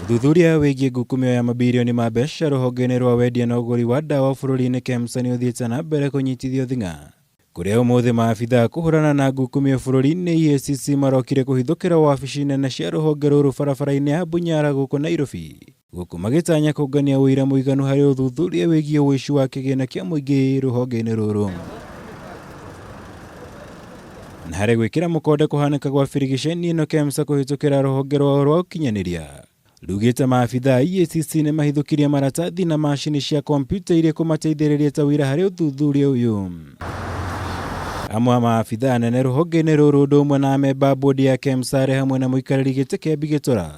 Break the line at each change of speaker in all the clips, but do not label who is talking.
Ũthuthuria wĩgiĩ ngukumio ya mabirioni ma mbeca rũhonge-inĩ rwa wendia na ũgũri wa ndawa bũrũri-inĩ KEMSA nĩ ũthiĩte na mbere kũnyitithio thing'a kũrĩa ũmũthĩ maabithaa a kũhũrana na ngukumio bũrũri-inĩ EACC marokire kũhithũkĩra wabici nene cia rũhonge rũrũ barabara-inĩ ya Bunyara gũkũ Nairobi gũkũ magĩtanya kũngania ũira mũiganu harĩ ũthuthuria wĩgiĩ ũici wa kĩgĩna kĩa mũingĩ rũhonge-inĩ rũrũ. Na harĩ gwĩkĩra mũkonde kũhanĩka gwa birigiceni ĩno KEMSA kũhĩtũkĩra rũhonge rwao rwa ũkinyanĩria rugĩte maabithaa a EACC nĩ mahithũkirie maratathi na macini cia kompiuta iria kũmateithĩrĩria ta ũira harĩ ũthuthuria ũyũ. Amwe a maabithaa anene rũhonge-inĩ rũrũ ũndũ ũmwe na amemba a bodi ya KEMSA arĩ hamwe na mũikarĩri gĩtĩ Kembi Gĩtũra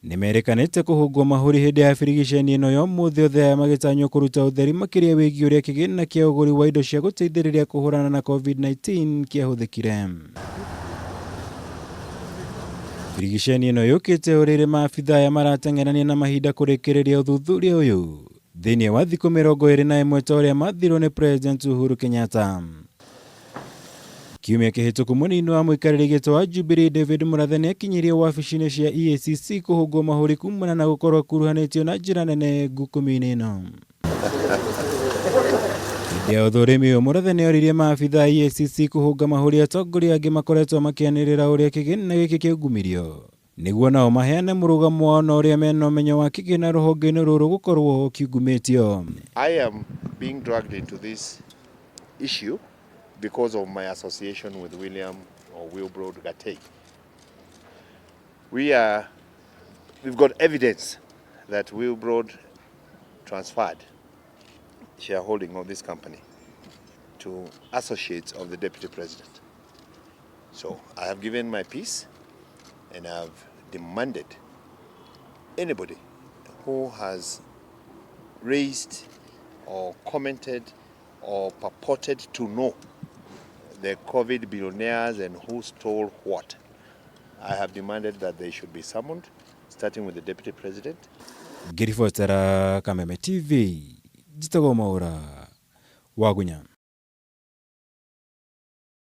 Nĩmerĩkanĩte kũhũngwo mahũri hĩndĩ ya birigiceni ĩno ya ũmũthĩ othe aya magĩtanywo kũruta ũtheri makĩria wĩgiĩ ũrĩa kĩgĩna kĩa ũgũri wa indo cia gũteithĩrĩria kũhũrana na Covid-19 kĩahũthĩkire. Birigiceni ĩno yũkĩte o rĩrĩ maabitha aya marateng'erania na mahinda kũrĩkĩrĩria ũthuthuria ũyũ thĩinĩ wa thikũ 21 ta ũrĩa mathirwo nĩ President Uhuru Kenyatta. Kiumia kĩhĩtũku mũnini wa mũikarĩri gĩtĩ wa Jubilee David Murathe nĩakinyirio wabici-inĩ cia EACC kũhũngwo mahũri kumana na gũkorwo akuruhanĩtio na njĩra nene ngukumio-inĩ ĩno. Hĩndĩ ya ũthũrimi ũyũ Murathe nĩoririe maabitha a EACC kũhũnga mahũri atongoria angĩ makoretwo makĩanĩrĩra ũrĩa kĩgĩna gĩkĩ kĩaungumirio nĩguo nao maheane mũrũgamo wao na ũrĩa mena ũmenyo wa kĩgĩna rũhonge-inĩ rũrũ gũkorwo kĩungumĩtio.
I am being dragged into this issue because of my association with William or Wilbrod Gatei. We are, we've got evidence that Wilbrod transferred shareholding of this company to associates of the deputy president. So I have given my piece and I've demanded anybody who has raised or commented or purported to know the COVID billionaires and who stole what. I have demanded that they should be summoned, starting with the deputy president.
Ngĩribotera Kameme TV, njĩtagwo Mwaũra Wagunya.